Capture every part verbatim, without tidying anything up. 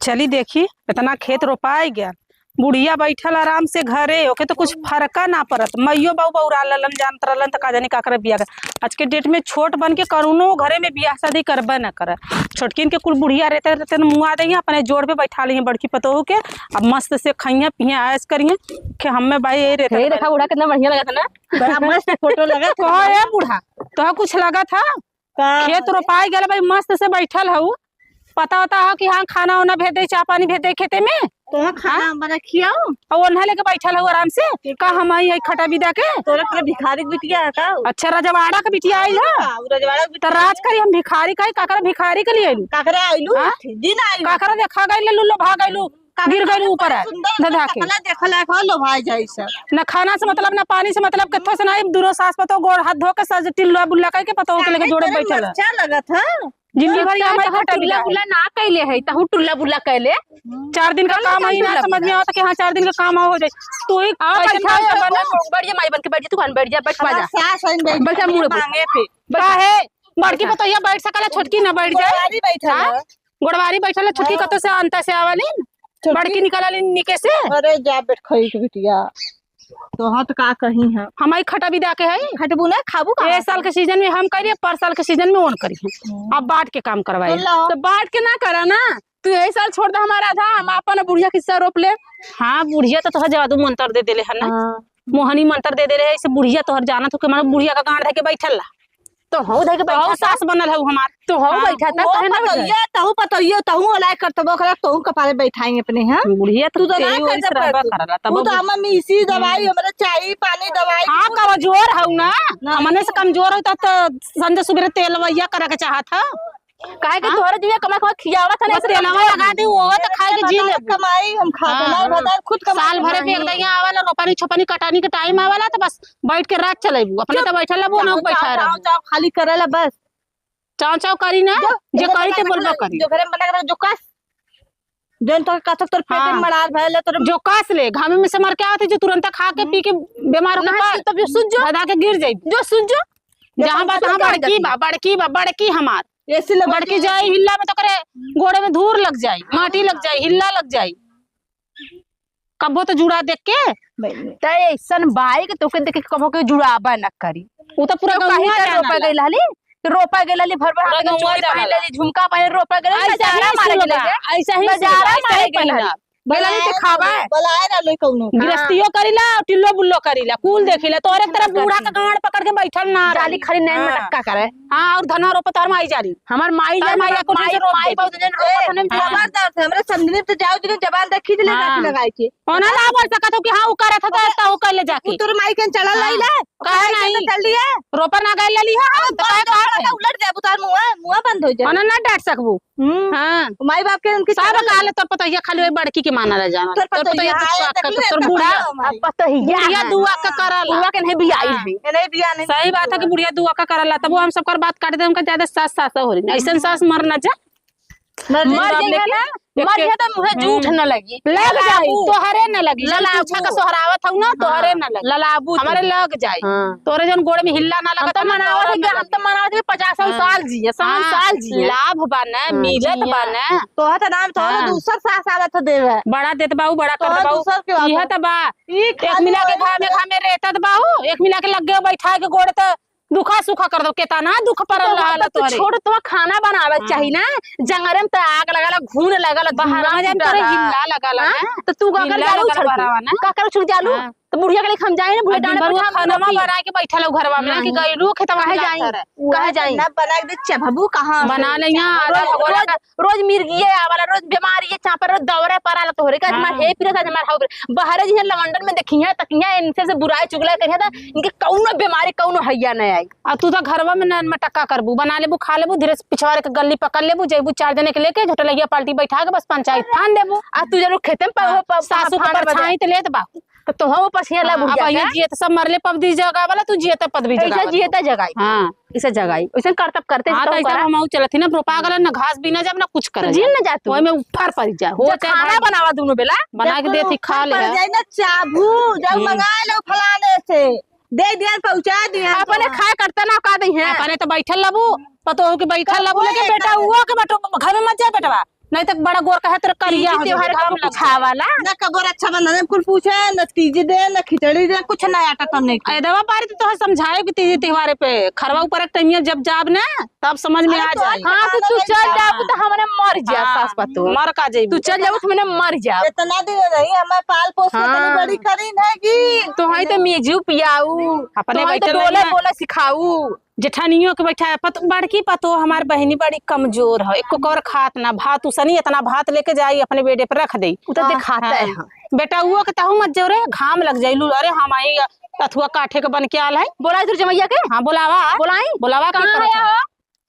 चली देखी, इतना खेत रोपाइ गया, बुढ़िया बैठल आराम से घरे, ओके तो कुछ फर्का ना परत। मइयो बाऊ बौरा ललन जानत रहलन त का जानी का करे बियाह कर। आज के date में छोट बन के कउनो घरे में बियाह शादी करबे ना करे। छोटकिन के कुल बुढ़िया रहते रहते न मुआ देइहें, अपने जोड़ पे बैठा लिहें बड़की पतोहू के। अब मस्त से खइहें पिहें ऐश करिहें कि हमें भाई यही रहते हे हैं। देखा बूढ़ा कितना बढ़िया लगत है ना। बड़ा मस्त फोटो लगत है। कहो ए बूढ़ा, तोह कुछ लगत है? का? खेत रोपाइ गल भाई, मस्त से बैठल हऊ। पता होता हो कि हाँ, खाना वाना भेज दे, चाह पानी भेज दे खेते में। तो खाना हाँ? बना खियाओ। और ओन्हा लेके बैठल हऊ आराम से। ठीक का है। हम आई, आई खटा बिदा के? तोरा के भिखारी के बिटिया है का? अच्छा, रजवाड़ा के बिटिया आई है? हाँ, उ रजवाड़ा के तो बिटिया राज है। करी हम भिखारी का, काकरा भिखारी के लिए आइलू? काकरा आइलू? हाँ? दिन आइलू। काकरा देखा गइल, लुल्लो भाग गइलू, काकरा गिर गइलू ऊपर है, सुंदर धधा के। देखला, देखला, देखला, लो भाई जाई सब। ना खाना से मतलब, ना पानी से मतलब, कत्थो से ना, दुनो सास पतोह गोड़ हाथ धो के सज टिल्ला बुल्ला करके पतोह के लेके काहे जोड़े करे बैठल है। मरचा लगत है? जिंदगी भर तो यहाँ तहु खटा टुल्ला बिता है। बुल्ला ना कैले है, तहु टुल्ला बुल्ला कैले। चार दिन का कौन काम काम है, ना टुल्ला समझ में बुल्ला? आवत कि हाँ, चार दिन का काम हो जाए। तू ही आओ, ऐसे बैठा, काम कर बैठा, बना। बैठ जा, माई बन के बैठ जा, तू कौन बैठ जा, बैठ, हमार बाजा। सास है, बैठ बैठ जा, जा, मुड़ पे। मांगे पे। का है? बड़की बैठा। पतोहिया बैठ सकला, छोटकी ना बैठ जाए? गोड़वारी बैठल हाँ? है। गोड़वारी बैठल है, छोटकी हाँ। कतो से अंता से आवाली? छोटकी बड़की निकल आली निके से? अरे जा बैठ खई के बिटिया। तो हाँ, तो का कही है? हम आई खटा बिदा के है। खटबू ना, खाबू का? ए साल के सीजन में हम करी, पर साल के सीजन में ओन करी। हम्म। अब बांट के काम करवाई। तो लो। तो बांट के ना करा ना, तू यही साल छोड़ दे हमारा आधा, हम आपन बुढ़िया के हिस्सा रोप ले। हाँ, बुढ़िया तो तोहर जादू मंत्र दे देले है ना। हाँ। मोहनी मंत्र दे देले है, ऐसे बुढ़िया तोहर जानत हो के मानो बुढ़िया का गांड धके बैठल ला। तो हऊ धके बैठा तहू था। सास बनल हऊ हमार। तो हऊ हाँ। बैठा था, वो काहे ना बैठा? पतोहिया, तहू पतोहियो, तहू ओलाई कर, तब ओकरा तहू कपारे बैठाई अपने, हाँ? बुढ़िया तो तू तो ना तेरी कर ओइस सकत। रहबा करला, तब तू तो अब हमें इसी दवाई, हम्म। हमरे चाय, पानी, दवाई, हाँ, कुछ कमजोर हऊ ना, नहीं। हमने से कमजोर हऊ, तब तो संझे सुबेरे तेलवैया करे के चाहत ह। काहे कि हाँ? तोहरे जिया कमा कमा खियावत है ना, बस ऐसे तेलवा कमजोर लगा है। दे, वो तो खाए के जी लेबू। कमाई हम खात, हाँ। हमार भतार खुद कमाई साल भरे पे एक नहीं। दइया आवेला, रोपनी छोपनी कटानी के टाइम आवेला, तो बस बैठ के रात चलेबू, अपने चुप। तो बैठल रहबू, ना चाव, बैठा चाव, रहबू। चाव, चाव, खाली करेला बस। चाव चाव करी ना, जो, जे जो करी बना ते के बोलबा रख, करी। जो घरे में बना के रख, जो कस। जौन तोर कथक तोर पेट में हाँ। मड़ार भयल है, तोर जो कस ले, घामे में से मर के आवत है, जो तुरंत खा के हम्म। पी के बीमार होके नहीं, पड़, तू तब जो सुन जो। धधा के गिर जाई। जो सुन जो। जहाँ बात, हाँ, बड़की बा, बड़की बा, बड़की हमार। ऐसे लगा बड़की के जाई हिल्ला में तो करे गोड़े में धूर लग जाई, माटी लग जाई, हिल्ला लग जाई। कबो तो जुड़ा देख के। नहीं, नहीं। त ऐसन बाई के तोके देख के कबो के जुड़ाबा न करी। उ तो पूरा तो कहीं गौवा तर रोपा जानला। गइल हली, तो रोपा गइल हली, भर भर पूरा हाथ में गौवा चूड़ी पहन जानला। लेली, झुमका पहन, रोपा गइल हली, ऐसा नजारा ही मारे सुनबा, गइल हली। ऐसा ही नजारा सुनबा, ऐसा मारे ही गइल हली। पहिनब। बोलाए ना, बोलाए ना लोग कौनो। हाँ। गृहस्थियो करीला, टिल्लो बुल्लो करीला, कुल देखीला, तोरे तरह बूढ़ा का गांड पकड़ के बैठल ना जाली रही। खाली नैन में हाँ। टक्का करे। हाँ, और धनवा रोपत हर माई जाली। हमार माई तोर जान, माई हमार कुछ माई, से रोप माई देती। बहुत जन रोपत हन, ए, जबरदस्त, हमरा समझने में तो जाओ, जने जबान रखी थे, ले हाँ। जाके लगाए के। ओना ना बोल सकत हो कि हाँ, उ करत ह, त, त उ कर ले जाके। उ तोर माई के चढ़ल हाँ। लाई ले, काहे ओकर माई के नहीं? चढ़ लिए। रोपा ना गए ले लिहा, हाँ, तो काहे बंद हो कहत है? जाता, उलट जाबू, तार मुआ, मुआ बंद हो जाए। ओना ना डांट सकबू। हम्म। हाँ। माई बाप के उनके सब चढ़ल काल लाई। तोर पतोहिया खाली वही बड़की के माना रह जाना। तोर तोर पतोहिया पतोहिया आए, दुआ देख कर ले, तोर तब बूढ़ा। ना माई। अब पतोहिया बुढ़िया है। दुआ का करला। बुआ के नहीं बियाई हाँ। है। ये नहीं बिया नहीं सही बात है कि बुआ। बुढ़िया दुआ का करला, तब वो हम सबकर बात काट दे, हमका ज्यादा सास सास हो रही। ऐसन सास मर ना जा। मर मर जाई जाई है ना, एक मर के जाई तो मुहे हम्म। जूठ न लगी। लग जाई, ललाबू। तोहरे न लगी। जौन ललाबू। पूछा के सोहरावत हऊ ना, तोहरे हाँ, न लगी। ललाबू तू। हमरे लग जाई। हाँ। तोरे जौन गोड़ में हिल्ला ना हम लगत तो ना, मनावत तोहरे है कि ना हम तो मनावत है कि पचास हाँ। साल जिए, सौ हाँ। साल जिए। लाभ बा ना, हाँ, मिलत जिए। बा ना। तोहर तो नाम, तोहर हाँ। दूसर सास आवत हो देवे। बड़ा देत बाऊ, बड़ा तोहर करत बाऊ। दूसर के बात इहे है। त बा। ई एक खाली मिला के वही घामे में घामे रेतत बाऊ, एक मिला के लग्गे बैठा के गोड़ त दुखा सुखा कर दो, केतना दुख परल तो रहल तो तोहरे। छोड़, तो खाना बनावे के हाँ। चाही ना, जंगरे में तो आग लगल, घून लगल, बहरवा धुआं जाए में तोरे फूटल। हिल्ला लगल हाँ? है। तो तू का कर हिल्ला जालू लगल छड़ के? बहरवा ना। का कर छुड़ जालू? हाँ। तो बुढ़िया के लिए हम जाए ना, बुढ़िया दिन डांड भर बैठा खाना बनाई के बैठल हऊ घरवा में, कि नहीं। गइलू खेतवा में कहे जाई? जात रहे। कहे जाई? ना बना के दे, चबबू कहाँ से? बना ले यहाँ, चावल आधा रोज, भगोड़ा रोज का रोज मिर्गिये आवाला, रोज बीमारी ये चापे, रोज दौरे पर आला तोहरे का, हाँ। हमार हे पीरा था, हमार हाउ पीरा। बहरे जी लवंडन में देखिया, तकिया इनसे से बुराई चुगला करिया था, इनके कौनो बीमारी, कौनो हैया नहीं आई। आ तू तो घरवा में नैन मटक्का करबू, बना लेबू, खा लेबू, धीरे से पिछवाड़े के गल्ली पकड़ लेबू, जइबू चार जने के लेके, झोटलहिया पार्टी बैठा के बस पंचायत फान देबू। आ तू जरूर खेते में प-, हाँ, प-, प-, सासू के फान बजा। परछाई त लेत बा। तो तोहू पछिया ला हाँ, बुढ़िया अब यहाँ के। जियत सब मरले पदवी जगावला, तू जियत पदवी ऐसा जगावला जियत तू। जगाई। हाँ। ऐसा जगाई, ऐसा करतब करते हाँ, ऐसा तो ऐसा करा। हम आऊ चलत ही ना, रोपा गलन, ना घास बीना जाब, ना कुछ तो करा जिन जाब। ना जा तू। ओए में ऊपर पड़ जा, हो जब चाहे खाना भाई। बनावा दोनों बेला। बना जब के तोर देती, खा ऊपर ले पड़ है। जाए ना, चाबू, जब हम्म। मंगाए लो फलाने से, दे दिया, पहुंचा दिया अपने तो। खाए करते ना का दई है। अपने तो बैठल लबू, पतोहू के बैठल तो लबू, वो लेकिन एक बेटा, वो के बेटो, घर में मत जा बेटवा। नहीं तो बड़ा गोर कहे तोरे करिया तीज हो जाई, त्योहार घाम कब लग कुछ जाई। आवाला? ना कबो रक्षाबंधन में कुल पूछे, ना तीज दे, ना खिचड़ी दे, कुछ ना आटा तब नहीं। ए दवा पारी तो तोहर समझाए कि तीज त्योहारे पे खरवा ऊपर एक टैमिया जब जाब ना, तब समझ में अरे आ तोहर जाई। हाँ, तो तू चल जाबू तो हमने मर जा, हाँ, सास पतोह। मर का जाई? तू चल जाबू तो हमने मर जा। इतना दिन रही, हमें पाल पोस के इतनी हाँ। बड़ी करीन है कि तो है तो मेजू पियाऊ, अपने तो है तो बैठल बोले रहिया। बोले सिखाऊ। जेठानियों के बैठा है, पत-, बड़की पतोह हमार बहिनी बड़ी कमजोर है, एको कौर खात ना, भात उसनी इतना भात लेके जाई, अपने बेडे पर रख देई। उ तो हाँ, देखाते हाँ। हैं। बेटउओ के तहु मत जो रे, घाम लग जाई लू। अरे हम आई अथुआ काठे के बन के आल है। बोलाई तोर जमैया के? हाँ, बोलावा। बोलाई? बोलावा, की कहाँ करत है है?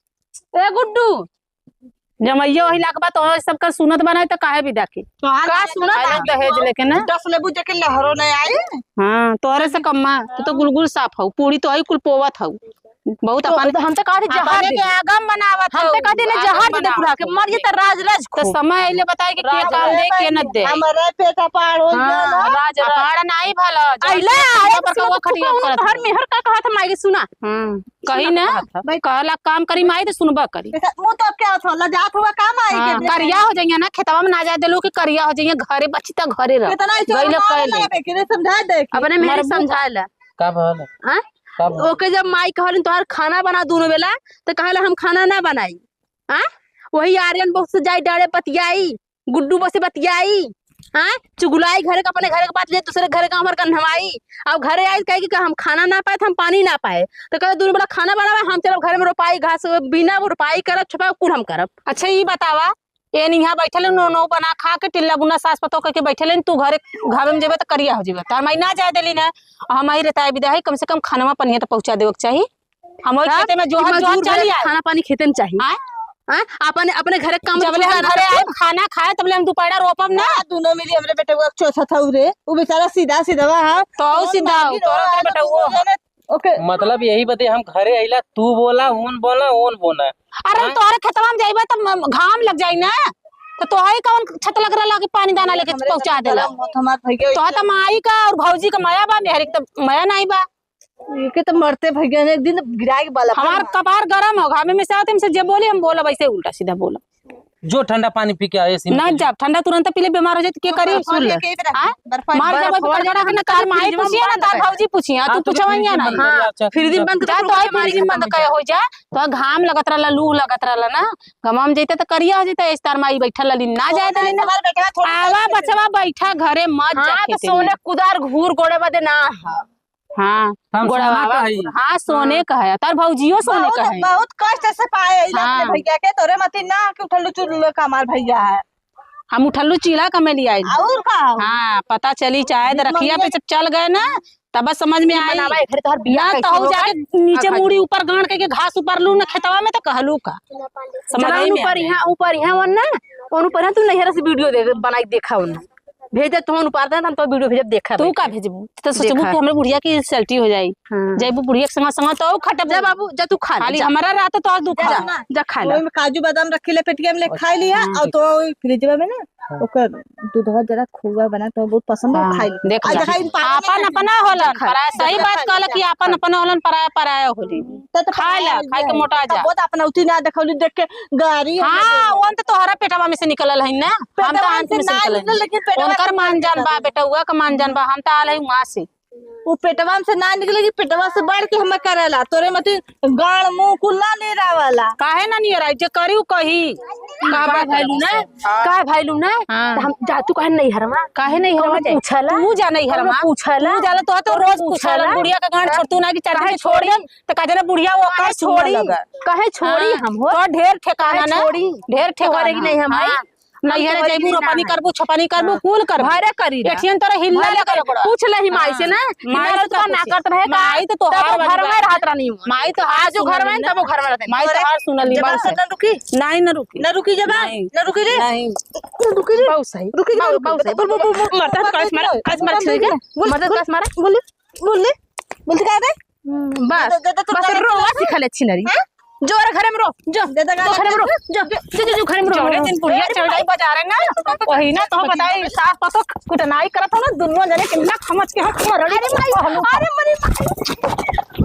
हो? ए गुड्डू, जमैया वही लाग बा, तो सबका सुनत बनाए तो काहे विदा की? तोहार का सुनत? अरे दहेज लेके ना। दस लेबू जेके लहरो नहीं आई। हाँ, तोहरे से कम्मा, तू तो गुलगुल साफ हऊ, पूरी तो आई कुल पोवत हऊ। बहुत तो, अपन तो हम तो कहते जहाज अपने दे के दे। आगम बनावत हम तो हऊ, कहते ना आगम जहाज दे दे बनावत बुढ़ा के, हऊ। मर गई तो राज राज तो खूब। समय अइले बताए कि के राज काम दे, राज के न दे। हमारा पेट अपार हो हाँ, गया ना। राज राज। अपार नाई भला, जहाँ अइले से आए, पर कौवा खटिया करत घर हऊ। में हर का कहत हम आगे सुना। हाँ। कही सुनत ना, कहत ह। कहला काम करी माई तो सुनबा करी। ऐसा मुंह तो क्या होत होला, जात हुआ काम आई हाँ, के करिया हो जाइए ना, खेतवा में ना जाए देलू कि करिया हो जाइए, घरे बची त घरे रह। कितना ही चोर गइल मारे कइले। लगे, किने समझा दे के। अपने मेहरी मरबू समझाए ला। का भल? हाँ? का भल? ओके जब माई कहलिन तोहार खाना बना दोनों बेला, तो कहला हम खाना ना बनाई। हाँ? वही आर्यन बहुत से जाई डाड़े बतियाई। गुड्डू बसे बतियाई, हाँ, चुगुलाई, घरे का, अपने घरे के बात ले, दूसरे घरे का हमार कन्हवाई। अब घरे आई, कहे कि हम खाना ना पाए, तो हम पानी ना पाए, तो कहे, "दूर बड़ा खाना बनावा, हम चलब घरे में रोपाई, घास बीना, रोपाई करब, छपाई, कुल हम करब।" अच्छा, ई बतावा, ए निहा बैठल नो नो बना खा के, टिल्ला बुना सास पतोह कह के बैठल, तू घरे घावे में जेबे तो करिया हो जेबे, तार माई ना जाए देली ना, हम आई रहता है विदा है, कम से कम खानवा पनिया तो पहुँचा देवे के चाही। हम वही तब खेते में कि जोहत, जोहत मजदूर चली बने आए। खाना पानी खेते में चाहिए। आए? आए? अपन, अपने घरे काम जबले हम छुटकारा घरे आए, रखो। खाना खाए, तबले हम दुपहरा रोपब ना। हाँ, दोनों मिली हमरे बेटे को एक चोथा था रे। वो बेचारा सीधा, सीधा हुआ है। तो और सीधा हो, तोरा तो बेटा वो। ओके। मतलब यही बते हम घरे अइला, तू बोला, ओन बोला, ओन बोला। अरे, हाँ? तोहरे खेतवा में जाइबा, तब म-, घाम लग जाई ना। तो तोहरे कौन छत लग रहा, लाके पानी दाना लेके हमरे पहुँचा देला। गरम होत हमार भैया। तोहर तो माई का और भौजी का मया बा, मेहरी के तो मया नहीं बा। एके तो मरते भैया ने एक दिन गिराए के बाला हमार भर कपार गरम हो, घामे में से आते हमसे जे बोली हम बोलब ऐसे उल्टा सीधा बोलब। जो ठंडा पानी पी के आए, एसी में ना चली। जा, ठंडा तुरंत पी ले, बीमार हो जाए तो के करी? बर्फानी सुन ले। के भी रख, हाँ? बर्फानी मार बर्फ जब बर्फ बर्फ बर्फ बर्फ ना, तार माई बर्फ पूछिए ना, बर्फ तार बर्फ भौजी पूछिए, हाँ, तू तू पूछवाइया फ्रिज ना। बंद कर, हाँ, अच्छा, फ्रिज बंद कर, जा तो आई फ्रिज बंद कर हो जा, तो घाम लगत रहला, लू लगत रहला ना, घाम जैते तो करिया हो जैते, इस तार माई बैठल रहली, ना जाए देली ना। हमार बेटवा थोड़ी आवा बचवा बैठा घरे मत जा हाँ, तो खेते में। सोने कुदार घूर गोड़े बदे ना है। हाँ, हम गोड़वा सोने बा-, का हई। हाँ, सोने हाँ। का है। तार भौजियो सोने बहुत, का है। बहुत कष्ट से पाए इला अपने हाँ। भैया के, तोरे मती ना कि उठल चुल्लो का हमार भैया है। हम उठल्लू चीला का में ले आइल। और का? हाँ, पता चली चाहे तो रखिया पे जब चल गए ना, तब बस समझ में आई। बनावा, घर तोहर बियाह ना कैसे तो हो होगा? जाके नीचे हाँ, मुड़ी ऊपर गांड के, के घास ऊपर लू ना खेतवा में तो कहलू का? समझ चला, में ऊपर आई। यहाँ, ऊपर यहाँ वन ना, उन ऊपर यहाँ तू नैहरा से वीडियो दे, बनाई देखा उन। भेज दे, तुम ऊपर दे, हम तो वीडियो भेजब, देखा तू बैठे। का भेजबू? तो सोचबू देखा। कि हमरे बुढ़िया की सल्टी हो जाई। हाँ। जैबू बुढ़िया के संग, संग तो खटबू। जा बाबू, जा तू खा ले, खाली जा। हमारा रात तो दुख जा, है। जा खा ले। ओइमे काजू बादाम रखी ले पेटिया में ले खाई लिया, हम्म। और तो फ्रिजवा में ना, हाँ। ओकर दूधवा जरा खोआ बना तो बहुत पसंद है, हाँ, खाई ले। देख आ, जा। देखा, इन पानी आपन में अपना होलन, खा ले। पराया, सही जा, बात खा ले, कहला जा, कि आपन खा ले। अपना होलन, पराया, पराया होली। तो, तो खा ले, पराया खाई के है। मोटा जा। तब वो तो अपना उठी ना देखौली, देख के गारी हम हाँ, लोग। वो तो तोहरा पेटवा में से निकलल है ना, हम तो पेटवा आंत से में से ना निकलल निकलल, है। लेकिन पेटवा उनकर से मान जान बा, निकलल। बेटउआ का मान जान बा, हम तो आल है वहाँ से। वो पेटवा में से ना निकले कि पेटवा से बढ़ के हमें करेला। तोरे मती गाड़ मुंह कुल ना निरावाला। काहे ना नियराई? जे करी उ कही। का का बात भइलू ना? हाँ। का भइलू ना? हाँ। त हम जा, तू काहे नैहरवा? काहे नैहरवा कौनो जाई? पूछला? तू जा नैहरवा। कौनो पूछला? तू जाला तो, तो कौनो रोज पूछला? पूछला। बुढ़िया का गांड छोड़, तू ना कि चार काहे दिन छोड़ छोड़ी? दे। त का जाने बुढ़िया वो काहे का सुनने छोड़ी? लगा। काहे छोड़ी हाँ, हम हो? तो ढेर ठेकाना काहे ना। छोड़ी? ढेर तो ठेकाना। करेगी नहीं हम हाँ। आई? नैहरे हम तो जइबू, करेगी रोपनी ना। करबू, छपनी करबू, हाँ। कुल करबू। भरे करी ना। एठियन तोरा हिल्ला भरे लगा करी। ओकरा। पूछ ले ही माई से हाँ। ना, कि माई माई से तो का ना पूछी? करत रहे का? माई तो तोहार तब वो वाली घर में बात। रहत रहनी हूँ। माई तो आज घर में, ना। तब वो घर में रहते। माई तो तोहार सुनल नी जब बात। ना रुकी। नहीं, ना रुकी। ना रुकी जब, नहीं। ना रुकी रे। नहीं। ना रुकी रे। बहुत सही। रुकी रे, बहुत, रुकी। बहुत सही। बोल, बोल, बोल, बोल। मरता तो कस मारा, कस मारा, ठीक है? बोल, मरता तो बोल, कस मारा। बोल, बोल ले। बोल, क्या रे? हम्म, बस, दे, दे, दे, बस दे, दे, रोवा दे। सिखले छिनरी। हाँ? जो रे घरे में रो, जो, दे, दे, जो घरे में रो, दे, जो, जो, जो, जो घरे में रो। जौने दिन बुढ़िया चल जाई बाजारे ना, वही ना तो बताई, सास पतोह कुटनाई करत हो ना, दुनिया जाने कितना खमच के हम मरली। अरे माई, अरे मरी माई।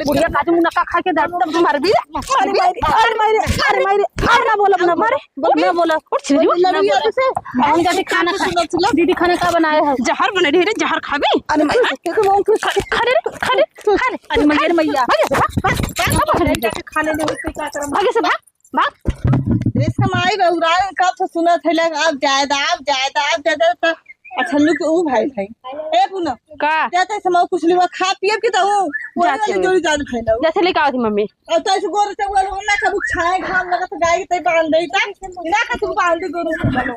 बुढ़िया काजू मुनक्का खा के दर्द तब मर भी। अरे मारे, अरे मारे, अरे मारे, अरे ना बोलब, ना बोलब, ना बोलब। उठ, छिरी, उठ, ना बोलब। हम जाके खाना खा। दीदी, खाना का बनाए है? जहर बने रही रे, जहर खाबी? अरे मारे, खा रे, खा रे, खा रे। अरे मारे, अरे मैया। भागे से भाग, भाग, भाग, भाग, भाग। जाके खाने दे, उससे क्या करम? भागे से भाग। बाप। रेशम आई बउरान कब से सुनत है लग, अब जायदा, अब जायदा, अब जायदा, त अठन्नू के ऊ भाई है। ए पूनम, का? जाते समय कुछ लेवा खा पियब के त ऊ, वही जाते वाली हैं। जोड़ी जान भाई ना। जैसे लेके आवत ही मम्मी। और तो ऐसे गोर से बोल, हम ना कबू छाए घाम लगा तो गाय के तई बांध दे, ता ना का तू बांध दे गोरू से बोलो।